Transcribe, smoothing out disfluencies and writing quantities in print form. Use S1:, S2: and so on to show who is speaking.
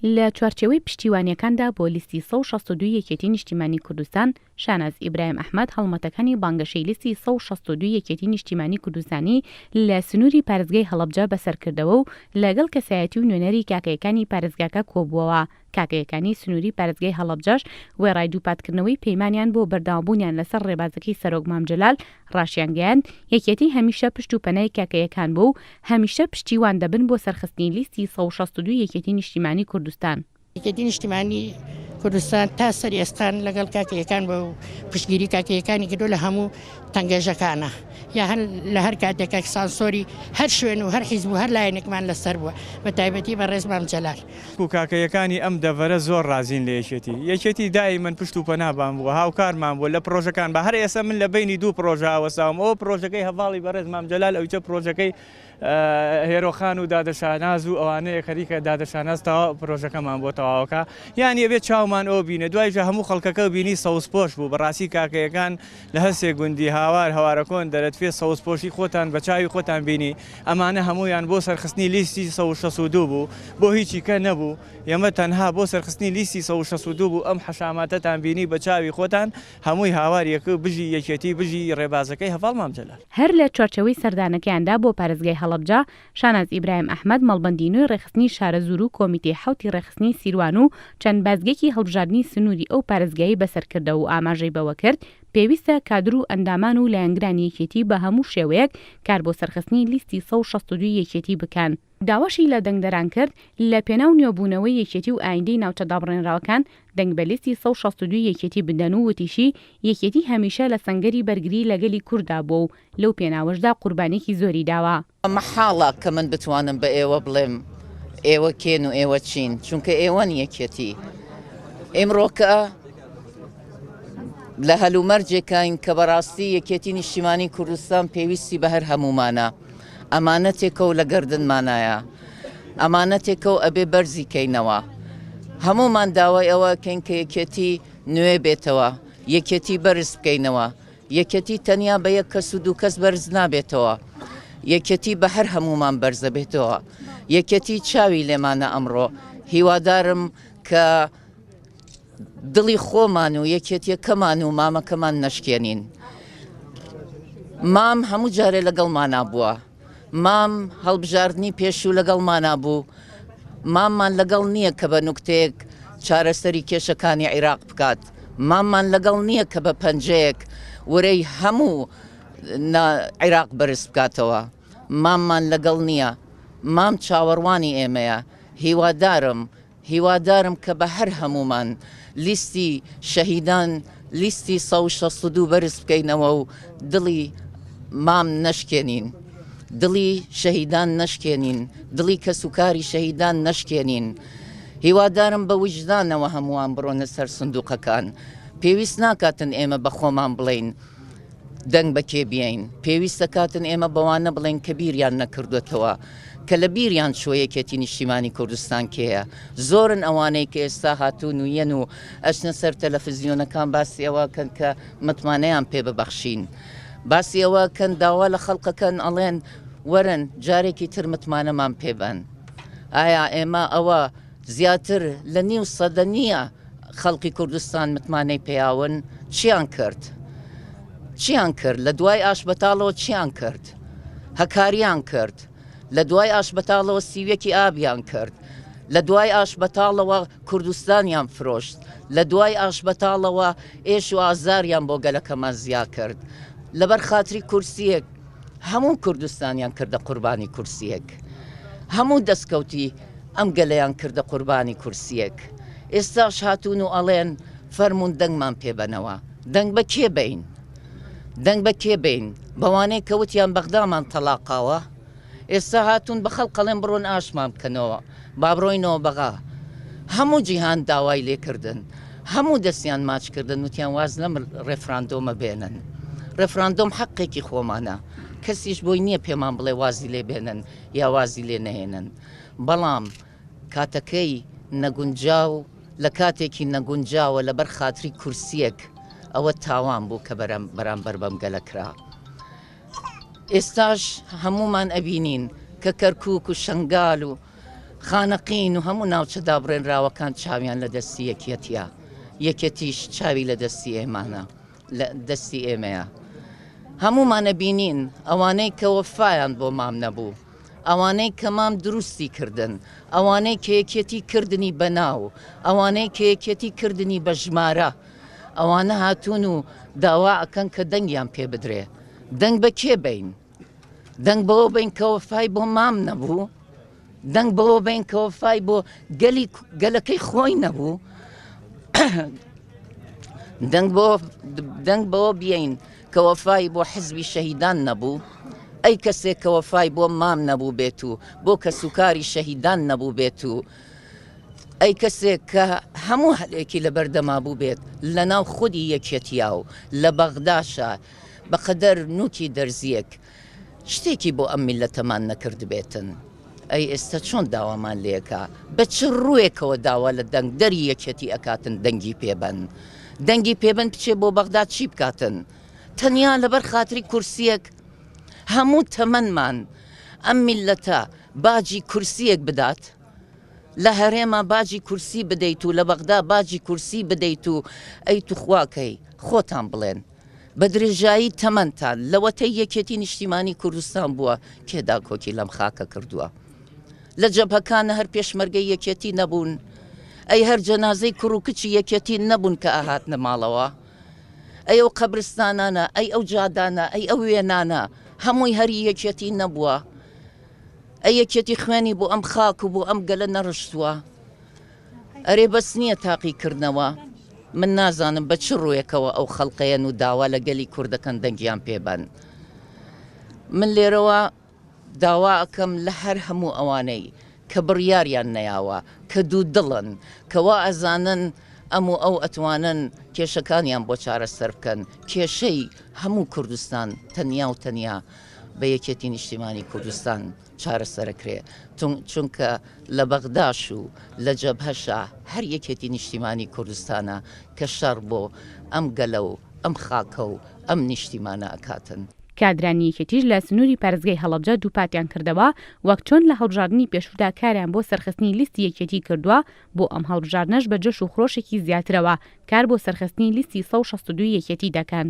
S1: لە چوارچێوەی پشتیوانییەکاندا بۆ لیستی 162 یەکێتی نیشتیمانی کوردستان، شاناز ئیبراهیم ئەحمەد هەڵمەتەکانی بانگەشەی لیستی 162 یەکێتی نیشتیمانی کوردستانی لە سنووری پارێزگای هەڵەبجە بەسەرکردەوە و لەگەڵ کەسایەتی و نوێنەری کاکەیەکانی پارێزگاکە کۆبووەوە. کاکەیەکانی سنووری پارێزگای هەڵەبجەش وێڕای دووپاتکردنەوەی پەیمانیان بۆ بەردەوامبوونیان لەسەر ڕێبازەکەی سەرۆک مام جەلال ڕاشیانگەیاند، یەکێتی هەمیشە پشت و پەنای کاکەیەکان بووە و هەمیشە پشتیوان دەبن بۆ سەرخستنی لیستی 162 یەکێتی نیشتیمانی کوردستان.
S2: یەکێتی نیشتیمانی کوردستان تا سەر ئێسقان لەگەڵ کاکەیەکان بووە و پشتگیری کاکەیەکانی کردووە لە هەموو تەنگەژەکانە یا هەر لە هەر کاتێکا سانسۆری هەر شوێن و هەر حیزب و هەر لایەنێکمان لەسەر بووە بە تایبەتی بەڕێز مام جەلال.
S3: و کاکەیەکانی ئەم دەڤەرە زۆر ڕازین لە یەکێتی. یەکێتی دائیمەن پشت و پەنابان بووە، هاوکارمان بووە لە پڕۆژەکان با هەر ئێستا من لە بەینی دوو پڕۆژە وەستاوم ئەوە پڕۆژەکەی هەڤاڵی بەڕێز مام جەلال ئەویچە پڕۆژەکەی هێرۆ خان و دادە شاناز و ئەوانەیە خەریکە دادە شاناز تەواو پڕۆژەکەمان بۆ تەواوەکە یانی ئەبێ چاومان ئەو بینێ دوایشە هەموو خەڵکەکە بینی سەوزپۆش بوو بەڕاستی کاکەیەکان لە هەرسێ گوندی هاوار هەوارەکۆن دەرەتفێ سەوزپۆشی خۆتان بە چاوی خۆتان بینی ئەمانە هەموویان بۆ سەرخستنی لیستی 162 بوو بۆ هیچی کە نەبوو ئێمە تەنها بۆ سەرخستنی لیستی 162 بوو ئەم حەشاماتەتان بینی بە چاوی خۆتان هەمووی هاوار یەک بژی یەکێتی بژی ڕێبازەکەی هەڤاڵ مام جەلال.
S1: هەر لە چوارچێوەی سەردانەکەیاندا بۆ پارێزگای هەڵەبجە، شاناز ئیبراهیم ئەحمەد مەڵبەندی نوێی ڕێکخستنی شارەزوور و کۆمیتەی حەوتی ڕێکخستنی سیروان و چەند بازگەیەکی هەڵبژاردنی سنووری ئەو پارێزگایەی بەسەرکردەوە و ئاماژەی بەوەکرد، پێویستە کادر و ئەندامان و لایەنگرانی یەکێتی بە هەموو شێوەیەک کار بۆ سەرخستنی لیستی 162 یەکێتی بکەن. داواشی لە دەنگدەران کرد، لە پێناو نوێبوونەوەی یەکێتی و ئایندەی ناوچە دابڕێنراوەکان دەنگ بە لیستی 162 یەکێتی بدەن و وتیشی، یەکێتی هەمیشە لە سەنگەری بەرگری لە گەلی کورددا بووە و لەو پێناوەشدا قوربانییەکی زۆری داوە.
S4: مەحاڵە کە من بتوانم بە ئێوە بڵێم ئێوە کێن و ئێوە چین، چونکە ئێوەن یەکێتی. ئیمڕۆکە لە هەلومەرجێکاین کە بەڕاستی یەکێتی نیشتیمانی کوردستان پێویستی بە هەر هەموومانە. ئەمانەتێکە و لە گەردنمانایە. ئەمانەتێکە و ئەبێ بەرزی کەینەوە. هەموومان داوای ئەوە ئەکەین کە یەکێتی نوێ بێتەوە، یەکێتی بەرز بکەینەوە. یەکێتی تەنیا بە یەک کەس و دوو کەس بەرز نابێتەوە. یەکێتی بە هەر هەموومان بەرزەبێتەوە. یەکێتی چاوی لێمانە ئەمڕۆ. هیوادارم کە دڵی خۆمان و یەکێتیەکەمان و مامەکەمان نەشکێنین. مام هەموو جارێ لەگەڵمانا بووە. مام هەڵبژاردنی پێشوو لەگەڵمانا بوو. ماممان لەگەڵ نییە کە بە نوکتەیەک چارەسەری کێشەکانی عیراق بکات. ماممان لەگەڵ نییە کە بە پەنجەیەک ورەی هەموو عیراق بەرز بکاتەوە. ماممان لەگەڵ نییە. مام چاوەڕوانی ئێمەیە. هیوادارم هیوادارم کە بە هەر هەموومان لیستی شەهیدان لیستی 162 بەرز بکەینەوە و دڵی مام نەشکێنین. دڵی شەهیدان نەشکێنین، دڵی کەسوکاری شەهیدان نەشکێنین. هیوادارم بە ویژدانەوە هەمووان بڕۆنە سەر سندوقەکان. پێویست ناکاتن ئێمە بە خۆمان بڵێین دەنگ بە کێ بیەین. پێویستە کاتن ئێمە بەوانە بڵێین کە بیریان نەکردووەتەوە، کە لە بیریان چووە یەکێتی نیشتیمانی کوردستان کێیە. زۆرن ئەوانەی کە ئێستا هاتوون و یەن و ئەچنە سەر تەلەفزیۆنەکان باسی ئەوە کەن کە متمانەیان پێ ببەخشین. باسی ئەوە کەن داوا لە خەڵقەکەن ئەڵێن وەرن جارێکی تر متمانەمان پێ بەن. ئایا ئێمە ئەوە زیاتر لە نیو سەدە نییە خەڵقی کوردستان متمانەی پێیاون؟ چیان کرد؟ چیان کرد؟ لە دوای ئاشبەتاڵەوە چیان کرد؟ هەکاریان کرد. لە دوای ئاشبەتاڵەوە سیویەکی ئابیان کرد. لە دوای ئاشبەتاڵەوە کوردستانیان فرۆشت. لە دوای ئاشبەتاڵەوە ئێش و ئازاریان بۆ گەلەکەمان زیا کرد. لەبەر خاتری کورسییەک هەموو کوردستانیان کردە قوربانی کورسییەک. هەموو دەستکەوتی ئەم گەلەیان کردە قوربانی کورسییەک. ئێستاش هاتوون و ئەڵێن فەرموون دەنگمان پێ بەنەوە. دەنگ بە کێ بەین؟ دەنگ بە کێ بەین؟ بەوانەی کە وتیان بەغدامان تەڵاقاوە؟ ئێستا هاتوون بە خەڵک ئەڵێن بڕۆن ئاشمان بکەنەوە، با بڕۆینەوە بەغا. هەموو جیهان داوای لێکردن، هەموو دەستیان ماچ کردن وتیان واز لەم ڕێفراندۆمە بێنن. ڕێفراندۆم حەقێکی خۆمانە، کەسیش بۆی نییە پێمان بڵێ وازی لێ بێنن یا وازی لێ نەهێنن. بەڵام کاتەکەی نەگونجاو لە کاتێکی نەگونجاوە لەبەر خاتری کورسییەک ئەوە تاوان بوو کە بەرامبەر بەم گەلە کرا. ئێستاش هەموومان ئەبینین کە کەرکوک و شەنگال و خانەقین و هەموو ناوچە دابڕێنراوەکان چاویان لە دەستی یەکیەتیە، یەکێتیش چاوی لە دەستی ئێمانە، لە دەستی ئێمەیە. هەموومان ئەبینین ئەوانەی کە وەفایان بۆ مام نەبوو، ئەوانەی کە مام دروستی کردن، ئەوانەی کە یەکێتی کردنی بە ناو، ئەوانەی کە یەکێتی کردنی بە ژمارە، ئەوانە هاتوون و داوا ئەکەن کە دەنگیان پێ بدرێ. دەنگ بە کێ بەین؟ دەنگ بەوە بەین کە وەفای بۆ مام نەبوو؟ دەنگ بەوە بەین کە وەفای بۆ گەلی گەلەکەی خۆی نەبوو؟ دەنگ بۆ دەنگ بەوە بیەین کە وەفای بۆ حزبی شەهیدان نەبوو؟ ئەی کەسێک کە وەفای بۆ مام نەبوو بێت و بۆ کەسوکاری شەهیدان نەبوو بێت و ئەی کەسێک کە هەموو هەلێکی لەبەردەما بووبێت لەناو خودی یەکێتیا و لە بەغداشا بەقەدەر نوکی دەرزیەک شتێکی بۆ ئەم میللەتەمان نەکردبێتن ئەی ئێستا چۆن داوامان لێکا بە چ ڕووێکەوە داوا لە دەنگدەری یەکێتی ئەکاتن دەنگی پێبەن دەنگی پێبەن بچێ بۆ بەغدا چی بکاتن تەنیا لەبەر خاتری کورسیەک هەموو تەمەنمان ئەم میللەتە باجی کورسیەک بدات لە هەرێما باجی کورسی بدەیت و لە بەغدا باجی کورسی بدەیت و ئەی توخواکەی خۆتان بڵێن بە درێژایی تەمەنتان لەوەتەی یەکێتی نیشتیمانی کوردستان بووە کێ داکۆکی لەم خاکە کردووە؟ لە جەبهەکانە هەر پێشمەرگەی یەکێتی نەبوون؟ ئەی هەر جەنازەی کوڕ و کچی یەکێتی نەبوون کە ئەهاتنە ماڵەوە؟ ئەی ئەو قەبرستانانە، ئەی ئەو جادانە، ئەی ئەو وێنانە هەمووی هەری یەکێتی نەبووە؟ ئەی یەکێتی خوێنی بۆ ئەم خاک و بۆ ئەم گەلە نەڕشتووە؟ ئەرێ بەس نییە تاقیکردنەوە؟ من نازانم بە چ ڕووێکەوە ئەو خەڵقەیەن و داوا لە گەلی کورد دەکەن دەنگیان پێ بەن. من لێرەوە داوا ئەکەم لە هەر هەموو ئەوانەی کە بڕیاریان نەیاوە، کە دوودڵن، کە وا ئەزانن ئەم و ئەو ئەتوانن کێشەکانیان بۆ چارەسەر بکەن، کێشەی هەموو کوردستان تەنیا و تەنیا بە یەکێتی نیشتیمانی کوردستان چارەسەرەکرێ چونکە لە بەغداش و لە جەبهەشا هەر یەکێتی نیشتیمانی کوردستانە کە شەڕ بۆ ئەم گەلە و ئەم خاکە و ئەم نیشتیمانە ئەکاتن.
S1: کادرانی یەکێتیش لە سنووری پارێزگای هەڵەبجە دووپاتیان کردەوە، وەک چۆن لە هەڵبژاردنی پێشوودا کاریان بۆ سەرخستنی لیستی یەکێتی کردووە، بۆ ئەم هەڵبژاردنەش بە جۆش و خرۆشێکی زیاترەوە کار بۆ سەرخستنی لیستی 162 یەکێتی دەکەن.